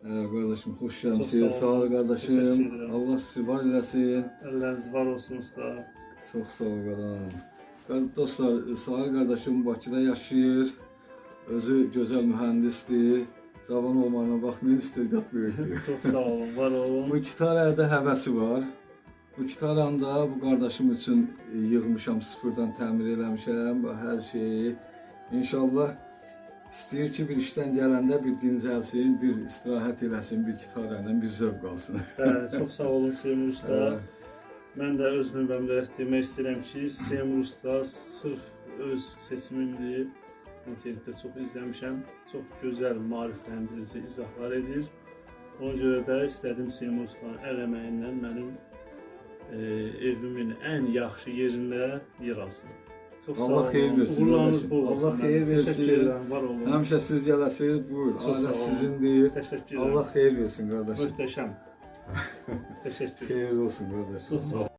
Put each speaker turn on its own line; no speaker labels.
Qardaşım, xoş
Çox sağ
gəlmisiniz.
olun.
Sağ ol qardaşım.
Təşəkkür edirəm.
Allah sizi var eləsin.
Əlləriniz var olsun usta.
Çox sağ ol qardaşım. Dostlar, Sahil qardaşım Bakıda yaşayır. Özü gözəl mühəndisdir. Cavan olmağına baxmayın, istedad böyükdür.
Çox sağ olun, var olun.
Bu gitarada həvəsi var. Bu gitaranı da bu qardaşım üçün yığmışam, sıfırdan təmir eləmişəm, bu hər şeyi. İnşallah istəyir ki, bir işdən gələndə bir dincəlsin, bir istirahət eləsin, bir gitara ilə bir zövq alsın.
Bəli, çox sağ olun Seymur usta. Mən də öz növbəmdə demək istəyirəm ki, Seymur usta sırf öz seçimimdir. İnternetdə çox izləmişəm. Çox gözəl maarifləndirici izahlar edir. Ona görə də istədim Seymur ustanın əl əməyindən mənim evimin ən yaxşı yerində yer alsın. Çox sağ
Allah
olun.
xeyir versin
Uğurlarınız
qardaşım.
bol olsun.
Allah xeyir
mənim.
versin.
Təşəkkür edirəm, var olun.
Həmişə siz gələsiniz, buyur,
Çox
ailə
sağ olun.
sizindir.
Təşəkkür edirəm.
Allah xeyir versin qardaşım.
Möhtəşəm. Təşəkkür.
Xeyir olsun qardaşım.
Çox sağ olun.